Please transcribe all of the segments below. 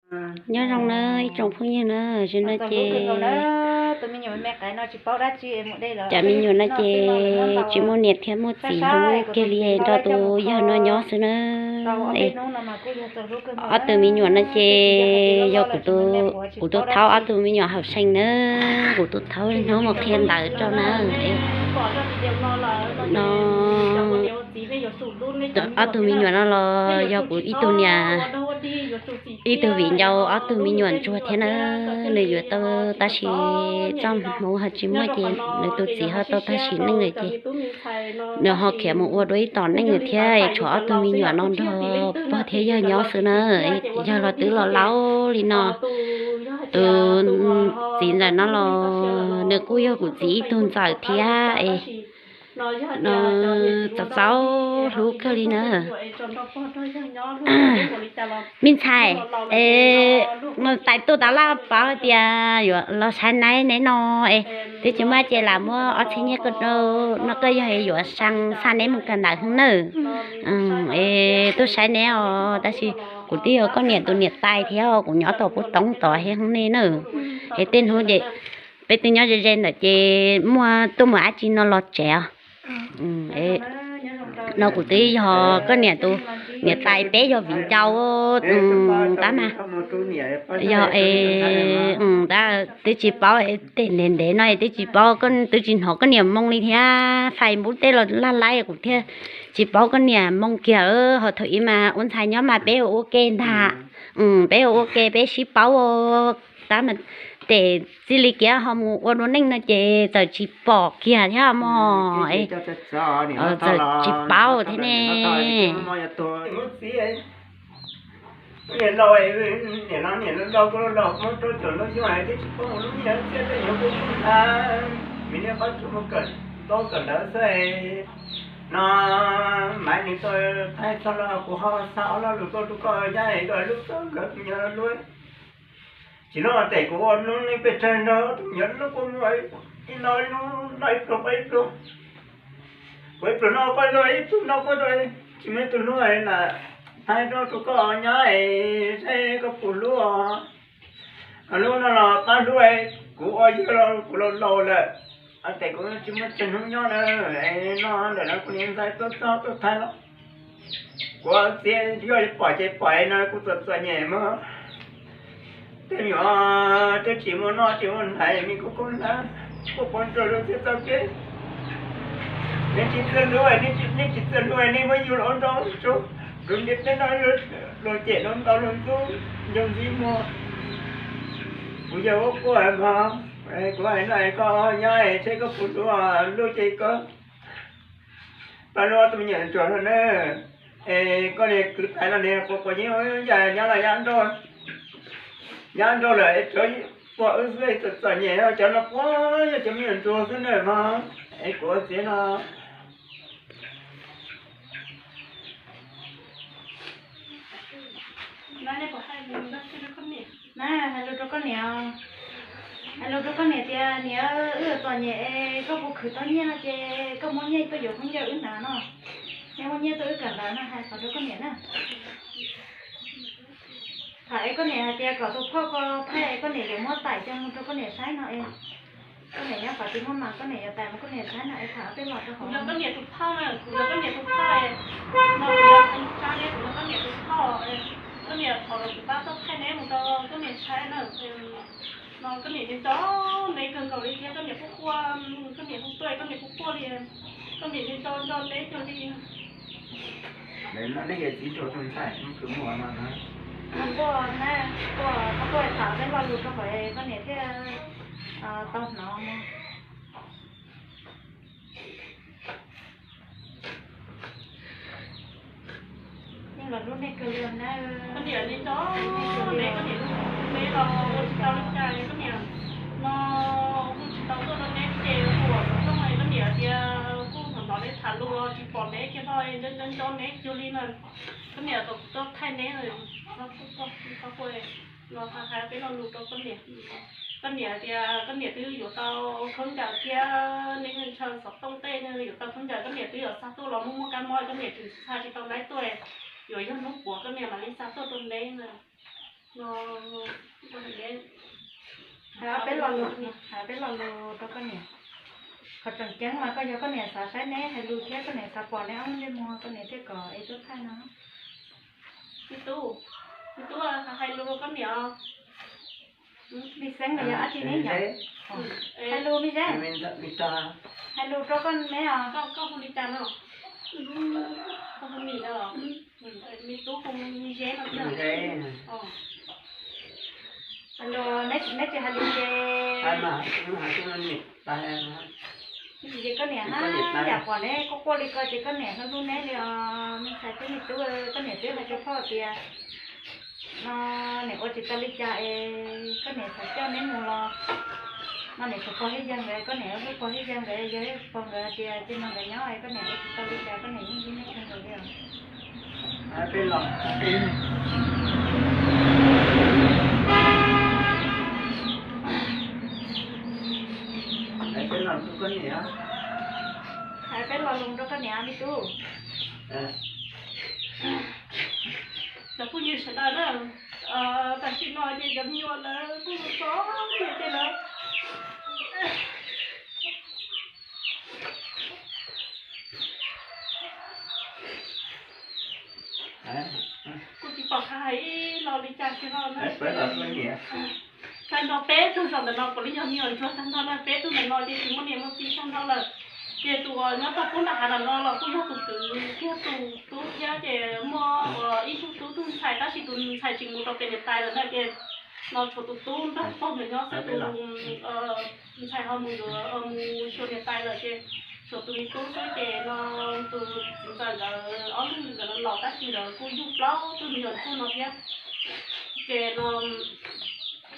Nyob zoo na ib tsoom phooj ywg na, tam sim no ces cov me nyuam no ces tsis muaj niam thiab muaj txiv hlub kiag li, nrog tus yawg no nyob xwb na. Ob tug me nyuam no ces yog kuv tus thaub ob tug me nyuam hauv seem na, kuv tus thaub hnub mus qhia ntawv rau na. No, ob tug me nyuam no los yog kuv ib tug niam, ib tug viv ncaus ob tug me nyuam ntsuag thiab na. Nws yuav tau tag sim, txoj hmoov ho tsis muaj ces nws tus txiv ho tau tag sim neej lawm ces nws ho khiav mus ua dua ib tom neej lawm thiab, tshuav ob tug me nyuam no nrog pog thiab yawg nyob xwb na. Yawg los twb los laus li no, tus txiv ntawm no los nws kuj yog kuv txiv ib tug ntxawm thiab es no txaus txaus hlub kawg li na. Me ntxhais, tais tuaj tas laj pov hais tias yuav los saib neb no es twb tsis muaj ces lam muab ob txhiab nyiaj no koj yog yuav xa neb mus kawm ntawv xwb nawb. Es tuaj saib neb os, tab sis kuv twb yog koj niam tus niam tais thiab kuv nyob tom kuv toob tod thiab ne na. Es tej hnub ces peb twb nyob ze ze ntawm ces muaj tuaj mus dab tsi no los tsev os. No kuv twb yog koj niam tus niam tais, peb yog viv ncaus tab mas. Yog es tab twb tsis paub, tej ntev ntev no twb tsis paub, twb tsis hnov koj niam moo li thiab, Facebook tej los laj laib kuv thiaj tsis paub koj niam moo kiag. Ho thaum ib mas ua ntxhais nyob mas peb ua ua ke ntag, peb ua ua ke peb sib paub tab mas tes txij li kiag ho mus ua dua neej no ces txawm tsis pom kiag thiab mog. Txawm tsis paub thiab ne. Niam laus, niam no niam laus kuv los muab rau cov lub xyoo twb tsis pom lub niag txiaj tej nyuag kuj ntag, vim niag qhov tsuas mus kawm ntaub kawm ntawv xwb. No Maiv nws tau thaij txog los kuv ho xa ob lo lus tuaj rau koj nyab es koj lub txoj nkawd tus nyuag lub. Tsis no tes kuv ua hnub neej pes tsawg nrog tus nyuag lub kuj muaj ib no ib pluag pab ib pluag, kuv ib pluag no pab ib pluag, ib pluag no pab ib pluag, tsis muaj ib tug hlub lam thaij rau koj nyab es saib koj puas hlub os. Hlub no los pab hlub, kuv ua yawg los kuv laus laus lawm, tes kuv tsis muaj tsawg hnub nyob na. No ntawm no kuv niam ntxhais tuaj txog tuaj thaij los kuv txiv yog pom ces pom no kuv txom txom nyem mog. Tej nyuam twb tsis muaj noj tsis muaj hnav, me kuj kub hnab, kuj pov nrog lub txhia txoj kev. Nej tsis txawj hlub, nej tsis txawj hlub nej muab yug los ua nrog tsuj, rau niam peb no luag cem luag ntaus luag ntxub ncoo ntxiv muag. Kuv yawg ua quaj mog, kuv hais no koj nyob es seb koj puas hlub, hlub ces koj pab hlub tus me nyuam ntsuag no na. Es koj niag kwv tais no niag quav quav yeeb, yam nyab los nyab nrauj, nyab nrauj lawm es tsuav pom wb xwb txom txom nyem, cov no puas yog cov me nyuam ntsuag xwb na mog. Es kuv txiv no na, hais lus rau koj niam, hais lus rau koj niam tias niam, wb txom nyem es koj puas khwv tau nyiaj no ces koj muab nyiaj tuaj yuav khaub ncaws wb hnav no. Nej muab nyiaj tuaj wb kawm ntawv no, hais qhov rau koj niam na. Tham es koj niam hais tias kom tus phauj ko thaij es koj niam yuav muab taim coj mus rau koj niam saib no es koj niam nyob qhov twg muaj mas koj niam yuav taim mus koj niam saib no es tham tej los rau hauv. Kuv yog koj niam tus phauj na, kuv yog koj niam tus phauj es no kuv yog Txheej Tsab ne, kuv yog koj niam tus phauj es koj niam thov kom kuv pab tuaj thaij neb mus rau koj niam saib na. No koj niam nco neb kawg nkaus li thiab koj niam kuj quaj, koj niam kuj tuaj koj niam kuj quaj li, koj niam nco nco neb cuag li. Nquag na, nquag, koj tuaj tham tej lo lus rau kom koj niam thiaj tau hnov mog. Yeej los hlub nej kawg li na. Koj niam nco neb, koj niam nco neb los ua tsis tau li cas, koj niam no kuj tsis tau tuaj rau neb ces kuj ua xov tooj, koj niam tias kuj hnov hnov neb tham lus los tsis pom neb kiag no, nco nco neb cuag li na. Koj niam kom kuv tuaj thaij neb, txhob quaj, txhob quaj, no hais peb lo lus rau koj niam. Koj niam tias koj niam twb yuav tau khaub ncaws thiab neb ntshaw xov tooj tej, yuav tau khaub ncaws, koj niam twb yuav xa tuaj los muaj muaj kab mob, koj niam tseem xa tsis tau laib tuaj, yuav yog hnub puav koj niam mam li xa tuaj rau neb na. Hais peb lo lus, hais peb lo lus rau koj niam. Qhov tseem ceeb mas koj yog koj niam xav saib neb hais lus thiab koj niam xav pom neb ob ntsej muag koj niam thiaj kom es tub thaij no. Me tub, me tub, hais lus rau koj niam. Me xeeb los yog dab tsi ne yom? Hais lus me zeb. Hais lus rau koj neb os. Koj hu li cas no? Koj hu Mim no los? Me tub hu me zeb no. Neb tsis hais lus ces, ces koj niam haj yam pom neb quaj quaj li ko ces koj niam hlub hlub neb li os me ntxhais thiab me tub. Koj niam twb hais rau phauj tias no niam ua tsis tau li cas es koj niam xav coj neb mus los no niam tsuas pog thiab yawg nkawd, koj niam hlub pog thiab yawg nkawd, yog pog nkawd hais tias cia no nkawd nyob es koj niam ua tsis tau li cas koj niam yeej hlub neb kawg nkaus li os. Peb los, peb los lus koj niam, hais peb los lus rau koj niam me tub. Cov phooj ywg sawv daws na, tam sim no ces cov me nyuam lawv kuj txom nyem ces lawv kuj tsis pom qab hais ib lo li cas kiag no na. Tag nrho peb tug zaum ntawm no puav leej yog me nyuam ntsuag tag nrho na, peb tug ntawm no ces tsis muaj niam muaj txiv tag nrho lawm. Ces tus uas nyob tau pub nram hav ntawm no los kuj yog tus kwv thiab tus tub thiab, ces muaj ib tug tub tug ntxhais tab sis tus ntxhais tsis mus rau pem niam tais lawm na, ces no tshuav tus tub nrog pog nkawd nyob xwb, tus ntxhais ho mus yuav, mus xyuas niam tais lawm, ces tshuav tus me tub xwb. Ces no tus txiv ntxawm nkawd ob leeg nkawd los los tab sis nkawd kuj yug plaub tug me nyuam ntsuag no thiab. Ces no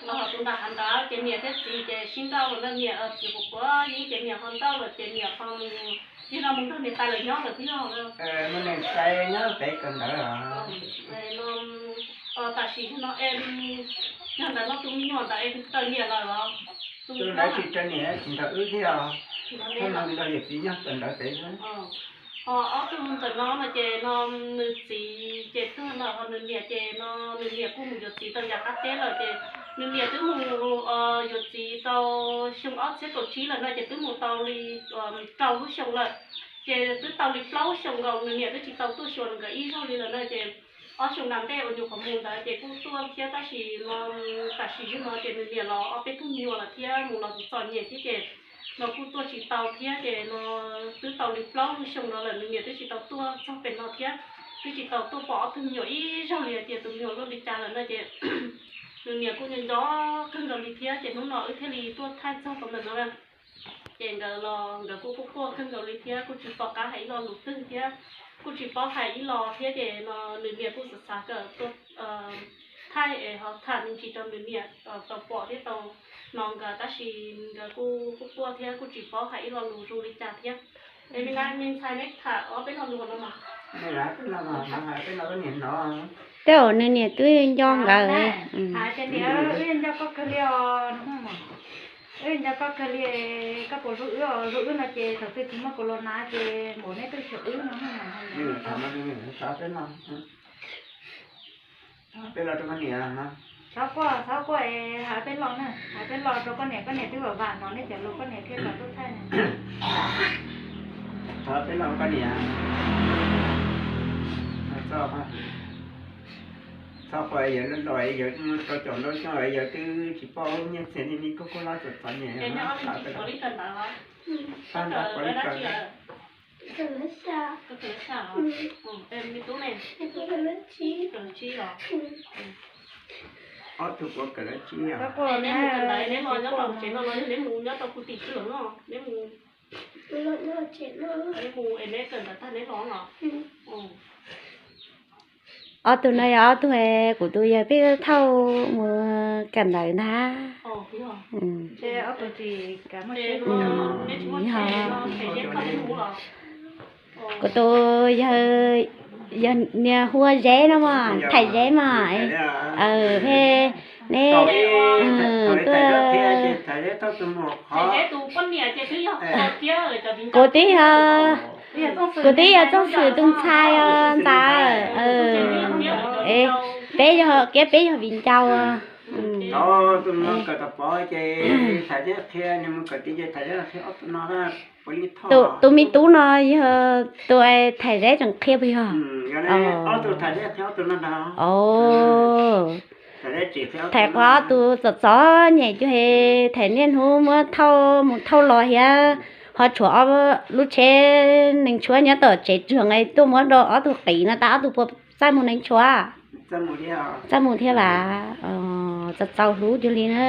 los ho tus nram hav ntawd ces niam thiab txiv ces sib nrauj lawm na, niam txiv quav quav yeeb ces niam ho nrauj lawm ces niam ho mus, yog no mus nrog niam tais lawm nyob lawm twb yog. Tam sim no es yog ntawd no tus me nyuam ntawd es raws niam lawm los? Tus ntawd tsis raws niam tsis nrog wb thiab os, nrog yawm txiv nyob raws ntawd pem. Ho ob tug ntawm no no ces no nws txiv ces tuag lawm, ho nws niam ces no nws niam kuj mus yuav txiv tau yav qab teb lawm, ces nws niam twb mus yuav txiv tau xyoo ob txhiab kaum tsib lawm no ces twb mus tau li rau lub xyoo lawm. Ces twb tau li plaub xyoo nkaus nws niam twb tsis tau tuaj xyuas nkawd ib zaug li lawm na, ces ob xyoo nram ntej uas nyuam qhuav mus ntawd ces kuj tuaj thiab tab sis no tam sim no ces nws niam los ob peb tug me nyuam lawm thiab mus los txom nyem thiab ces no kuj tuaj tsis tau thiab, ces no twb tau li plaub lub xyoo no lawm nws niam twb tsis tau tuaj txog pem no thiab, twb tsis tau tuaj pom ob tug me nyuam ib zaug li hais tias tus me nyuam loj li cas lawm na, ces nws niam kuj nco nco kawg nkaus li thiab, ces hnub no wb thiaj li tuaj thaij txog rau ntawm no. Ces nkawd los nkawd kuj quaj quaj kawg nkaus li thiab kuj tsis pom qab hais ib lo lus twg thiab, kuj tsis paub hais ib lo thiab, ces no nws niam kuj xav xav kom tuaj thaij es ho tham me ntsis rau nws niam tau pom thiab tau hnov nkawd, tab sis nkawd kuj quaj quaj thiab kuj tsis paub hais ib lo lus zoo li cas thiab. Es me ntxhais neb tham ob peb lo lus no mas. Tej zaum nws niam twb nco nkawd. Hais tias niam, wb nco koj kawg li os, wb nco koj kawg li, koj puas hlub wb os? Hlub wb no ces thaum twg tsis muaj kuv los na ces npaum neb twb xyuas wb no. Peb los rau koj niam, txhob quaj, txhob quaj es hais peb los na, hais peb los rau koj niam, koj niam twb vam vam hnov neb cov lus koj niam thiaj kom tuaj thaij na. Thov peb los koj niam, txhob quaj, yawg los yawg tau caum nrau xyoo yawg twb tsis paub nyiaj txiag li, kuj kuj los txom txom nyem. Tag nrho kuv li kawg. Ob tug puav kawm lab tsib os. Neb mus kawm ntawv neb los nyob rau tsev no los yog neb mus nyob rau kuv tim tw no? Neb mus, neb mus es neb kawm ntawv tag neb los los? Ob tug no yog ob tug kuv tus yawg peb thauj mus kawm ntawv ntag. Yog, kuv tus yawg, yog niag hu ua Zeb no mas, Thaiv Zeb mas. He, neb tuaj, kuv twb yog, kuv twb yog Txooj Xwm tus ntxhais os ntxawm. Peb yog kiab, peb yog viv ncaus. Tus no kawm tau pov ces tham zeb qhia, nws mus kawm tij ces tham zeb qhia ob tug no, ua li thoj. Tus me tub no yog tus tham zeb tseem qhia puas yog? Ob tug tham zeb qhia ob tug no ntag. Tham qhov tus txom txom nyem cuag tham niaj hnub muab thauj mus thauj los thiab, ho tshuav ob lub tsheb nees tshuab nyob tom tsev tsuag es tuaj muab rau ob tug qiv no tas ob tug puas txawj mus nees tshuab? Txawj mus thiab vas. Txaus txaus hlub cuag li na.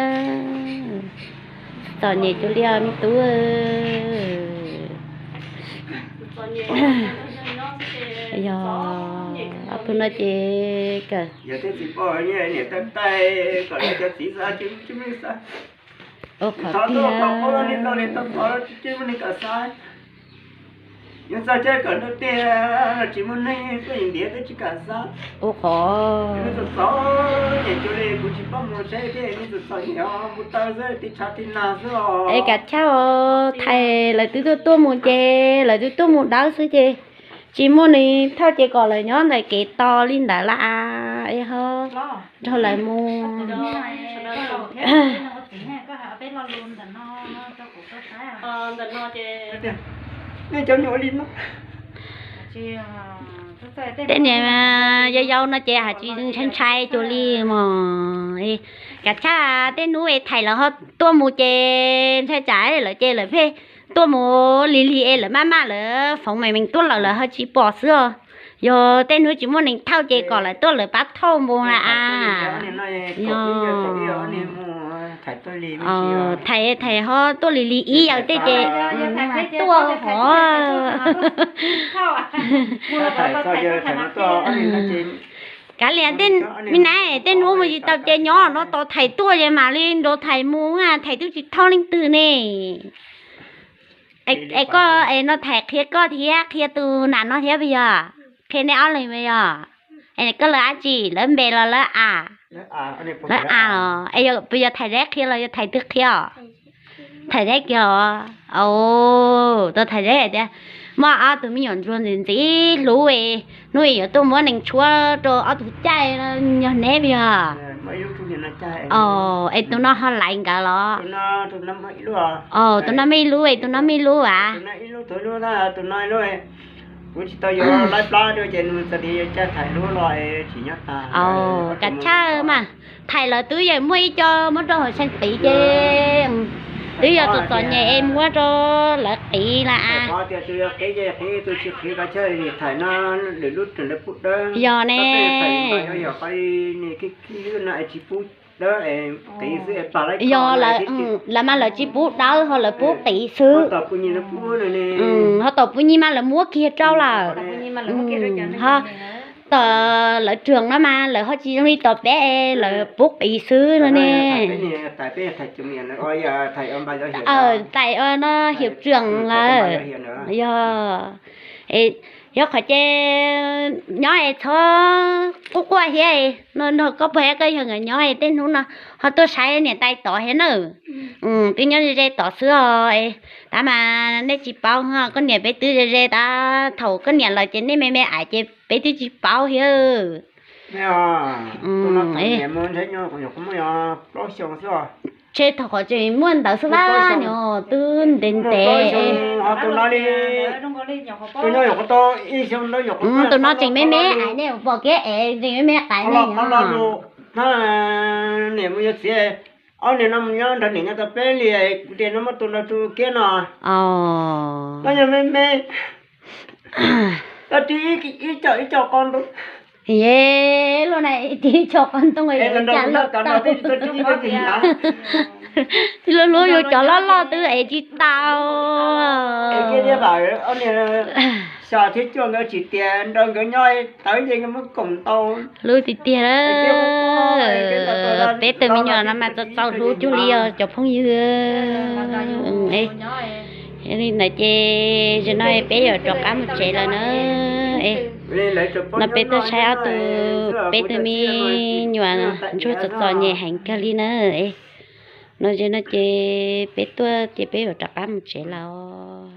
Txom nyem cuag li os me tub. Yog ob tug no ces kawm. Ua qhov tiag. Ua qhov. Es kav chawj, thais lawv twb tuaj tuaj mus ces lawv twb tuaj mus dawb xwb ces tsis muaj nws thauj ces kom lawv nyob ntawm kev tos li ntawd lawm as, es ho nrog lawv mus. Tej niag yau yau no ces hais tsis ntshai ntshai cuag li mog. Kav chawj, tej hnub es thais lawv ho tuaj mus ces ntshai tsam lawv ces lawv pheej tuaj mus lig lig es lawv maj maj lawv foov meem meem tuaj lawm lawv ho tsis pom xwb os. Yog tej hnub tsis muaj neeg thauj ces kom lawv tuaj lawv pab thauj npo na as. Thais thais ho tuaj lig lig ib yam tej ces tuaj hov. Kav liam, me nab, tej hnub mus tsis tau ces nyob no tos thais tuaj ces mam li nrog thais mus, thais twb tsis thauj leej twg ne. Es koj es no thais qhia koj thiab qhia tus nam no thiab puas yog? Qhia nej ob leeg puas yog? Es koj lawv dab tsi, lawv npe los lawv a? Lawv a los es puas yog thais dab qhia los yog thais twg qhia? Thais dab kiag os. Tus thais dab tias muaj ob tug me nyuam ntsuag ntxim ntxim hlub, hnub yuav tuaj muab nees tshuab rau ob tug caij no yog neb puas yog? Es tus no ho laiv nkawd los? Tus no muaj ib lub es tus no muaj ib lub as. Kuv tsis tau yuav laib plab dua ces nws txawm tias yuav coj thais lub los tsis nyob tag. Kav chawj mas, thais lawv twb yeej muaj ib co muab rau hauv xeev qiv ces twb yog txom txom nyem es muab rau lawv qiv lawm as. Yog ne. Yog lawv mas lawv tsis pub dawb ho lawv pub qiv xwb. Ho tom pub nyiaj mas lawv muab kiag rau lawm. Tom lawv rog no mas lawv ho tsis zoo li tom peb, lawv pub qiv xwb no ne. Tais no hiav tseem lawm. Yog, yog qhov ces nyob es txhob quaj quaj thiab no, nrog koj pog thiab koj yawg nkawd nyob es tej hnub no ho tuaj saib niam tais tod thiab na. Twb nyob ze ze tod xwb os. Tab mas nej tsis paub, koj niam peb twb ze ze tab, thaum koj niam lawm ces nej me me aiv ces peb twb tsis paub thiab. Tshe thaum qhov tseem muaj ntawd xwb tab, nyob twb ntev ntev. Tus no tseem me me aiv, nej pom kiag es tseem me me aiv ne. Niam mus yuav txiv, ob niag no mus nyob nrog niam nyob tau peb hlis, kuv tias no muab tus no rau kiab no. No yog me me, tau ris ib co ib co qos ntoo. Ye, lub na ris ib co qos ntoo, cas loj tau. Lub hlub yus cov loj loj twb ev tsis tau. Xya thiab cuaj nkawd tsis tias nrog nkawd nyob tawv ces nkawd muab koom tau. Hlub tiag tiag. Peb tus me nyuam no mas txaus txaus hlub cuag li os cov phooj ywg. Li ntawd ces zaum no peb yuav rov qab mus tsev lawm na. No peb tuaj saib ob tug, peb tus me nyuam ntsuag txom txom nyem heev kawg li na. No zaum no ces peb tuaj ces peb yuav rov qab mus tsev lawm.